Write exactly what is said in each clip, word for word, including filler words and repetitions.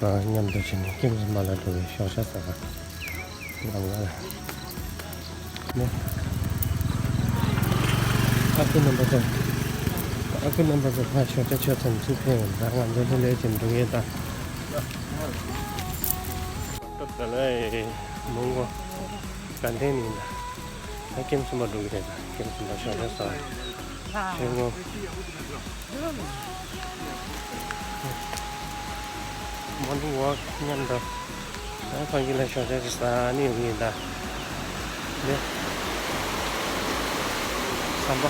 དང་མཉམ་དུ་བྱས་ནས་ཀེམ་གསུམ་པ་ལ་འགྲོ་བའི་ཞོགས་ཇ་ཟ་ག་ལམ་ཁ་ལ་ནི། ཨ་ཁུ་རྣམ་པ་ཚོ། ཨ་ཁུ་རྣམ་པ་ཚོ་ཕར་ཞོགས་ཇ་མཆོད་ཙམ་ཅིག་ཕེབས་ཡོང་། ད་ང་ཚོ་ལྷོད་ལྷོད་ཀྱིས་འགྲོ་གི་ཡོད་ད། སྐབས་དེ་ལ་མོན་གྷོ་དགའ་ལྡན་ཡིན་ད། ད་ཀེམ་གསུམ་པ་འགྲོ་གི་རེད་ད། ཀེམ་གསུམ་པ་ཞོགས་ཇ་ཟ་བར་ཆེན་མོ། མོར་ནིང་ཝོག་མཉམ་དུ། ད་ཕ་གི་ལ་ཞོགས་ཇ་ཟ་ནི་ཡོང་གི་ཡིན་ད། འདི་ཟམ་པ།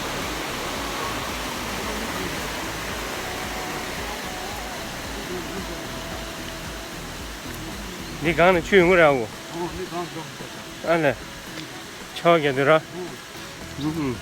འདི་སྒང་ནས་ཆུ་ཡོང་གི་རེད་ཨ་ཁུ། ཨ་ལེ། ཆར་པ་རྒྱག་དུས་ར། ཨུ་ཧུམ།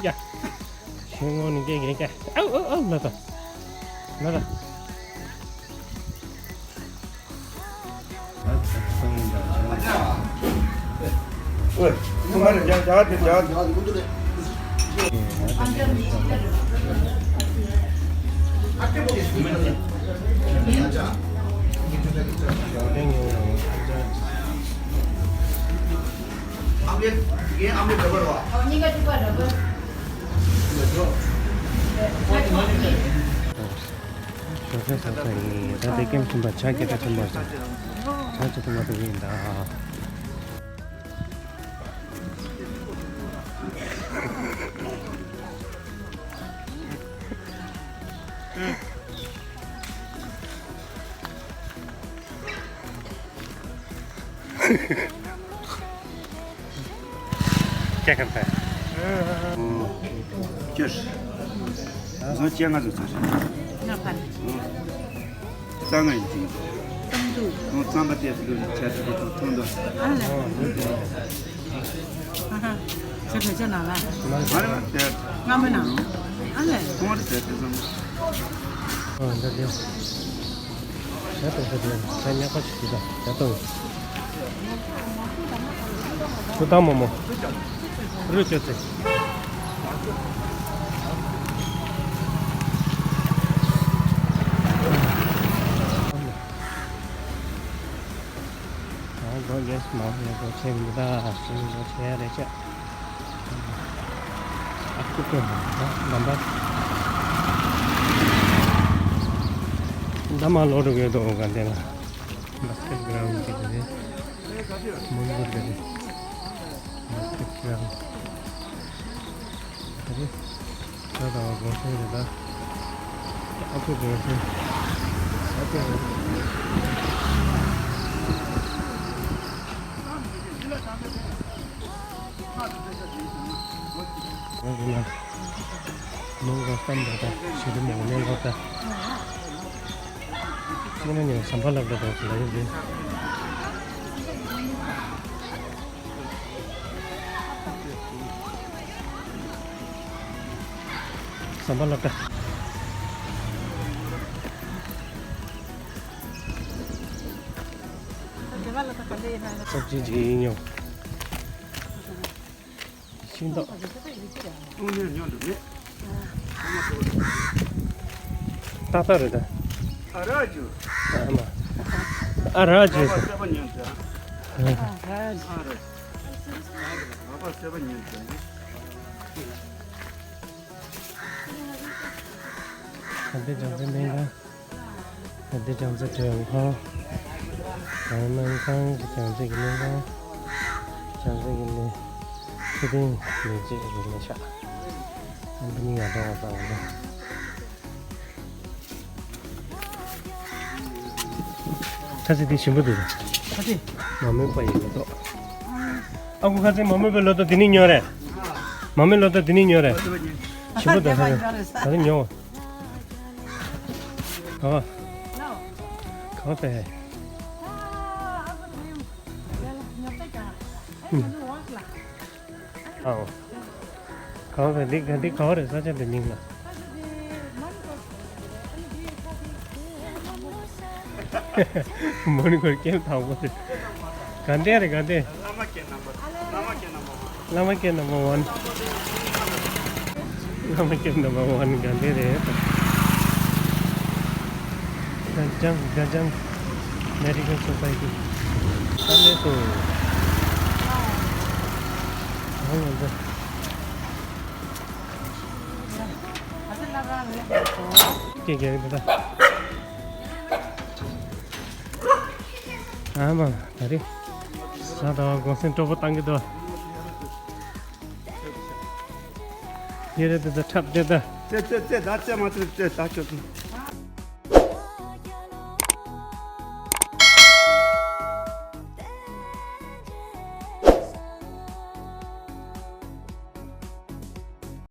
ཡ། ཤིང་སྔོན་ནས་སྐད་རྒྱག་གི། ཨའུ་ཨའུ་ཨའུ། ལ་ད། ལ་ད། ཞོགས་ཇ་ཟ་ས་ཡིན། ད་ལྟ་ཀེམ་གསུམ་པ་ཇ་སྐྱེལ་གྲབས་ཐུབ་མ་སོང་། ཇ་སྐྱེལ་ཐུབ་མ་ཐུབ་ཡིན་ད། སྐྱེ་ཁམས་དང་། ཅོས། བཟོ་བཅོས་ང་ཚོ་ཚོ་རེད། ང་ཕར། རྩ་ང་ཡིན་ཅིང་། གཏོང་འདུག་ཁོང་རྩམ་པ་དེ་ཕུལ་བྱ་དེ་ཐོག་ཐོང་དུ། ཨ་ལ། ཨ་ཧ། ཁྱོད་ལས་ཅི་ན་ལ། མ་རེད་མ་རེད། སྔ་མོ་ན། ཨ་ལ། ཁོང་རེད་ཟེར་དེ་ཙམ། ཨ་འདྲ་འདྲ། ཞག་དང་ཞག་དང་ཞག་ཉག་པ་ཞིག་ཞིག་དང་ཞག་དང་། ཆུ་དྭངས་མོ་མོ། རུས་ཅོ་ཚེ། ཨ་སྒོ་རྒྱག་མ་ཡ་སྒོ་ཕྱེ་མི་ད་ཞིང་སྒོ་ཕྱེ་ཡ་རེད་ཤག་ཨ་ཁུ་ཁུ་ལམ་པ། ད་མ་ལོག་འགྲོ་གི་འདུག་ག་འདི་ལ། བྷ་སི་ཀེཊ་གྷ་རའུན་ཌི་ཅིག་རེད། མོན་གྷོ་གི་རེད། བྷ་སི་ཀེཊ་གྷ་རའུན་ཌི་རེད། ད་ད་བ་གོང་སེང་རེད་ད། ཨ་ཁུ་གོང་སེང་། ཨ་ཁུ་རེད། ང་ཚོ་ན། མོན་གྷོ་བསམ་པ་དང་ཞི་རི་མོ་གནས་སྐོར་དང་། སྔོན་མ་ནས་ཟམ་པ་ལབ་འགྲོ་འདུག་ཟེར་ལ་ཡོད་རེད། ཟམ་པ་ལབ་འདྲ། སབ་ཇི་ཅིག་ཡིན་ཡང་། ཤིང་ཏོག་ཏག་ཏག་རེད་ད། ཨ་རག་ཅུ། ཨ་མ། ཨ་རག་ཅུ། ཨ་རག་ཅུ། ཨ་རག་ཅུ། ཨ་རག་ཅུ། ད་འདི་ཅང་ཚན་མིན་ད། ད་འདི་ཅང་ཚན་དྲན་ཁང་། ད་སྨན་ཁང་གི་ཅང་ཚན་གྱི་སྨན་ཁང་། ཅང་ཚན་གྱི་ལས། ཚེ་བརྟན་ལས་བྱེད་ཀྱི་ལས་ཤག་ཨ་འདི་ནི་ཡར་འགྲོ་བ་ཙམ་རེད། ཁ་ཚིག་འདི་ཞིམ་པོ་འདུག་ཁ་ཚིག་མ་རྨོས་པ་ཡིན་མ་གཏོགས། ཨ་ཁུ་ཁ་སེང་མ་མོས་པའི་ལོ་ཏོག་འདི་ནས་ཉོ་རེད། མ་མོའི་ལོ་ཏོག་འདི་ནས་ཉོ་རེད། ཞིམ་པོ་དང་ཧ་ཧ་ད་རེ་ཉོ། ག་བ། ག་བ་པས། ཨའོ། ག་བ་པས་འདི་ག་འདི་ག་བ་རེད་ས་ཆ་འདི་མིང་ལ། མོན་གྷོལ་སྐད་དང་པོ་དེ། ག་འདྲ་རེད་ག་འདྲ། བླ་མ་སྐད་ནམ་བར་ཝན། བླ་མ་སྐད་ནམ་བར་ཝན། ག་འདྲ་རེད། ག་ཅང་ག་ཅང་། མེ་ཌི་ཀལ་སོ་སའི་ཊི། ད་ལས་སོ། ཨོ་ང་ཚོ། ཀྱེ་རྒྱག་གི་འདུག་ད། ཨ་མ་ད་རེད། ས་དང་གོང་སེང་སྤྲོ་པོ་བཏང་གི་འདུག་ཡེ་རེད་འདུག་ད་འཁྲབ་བསྡད་ད། ཙེ་ཙེ་ཙེ་ད་ཙེ་མ་ཙེ་ཙེ་ད་ཁྱོད།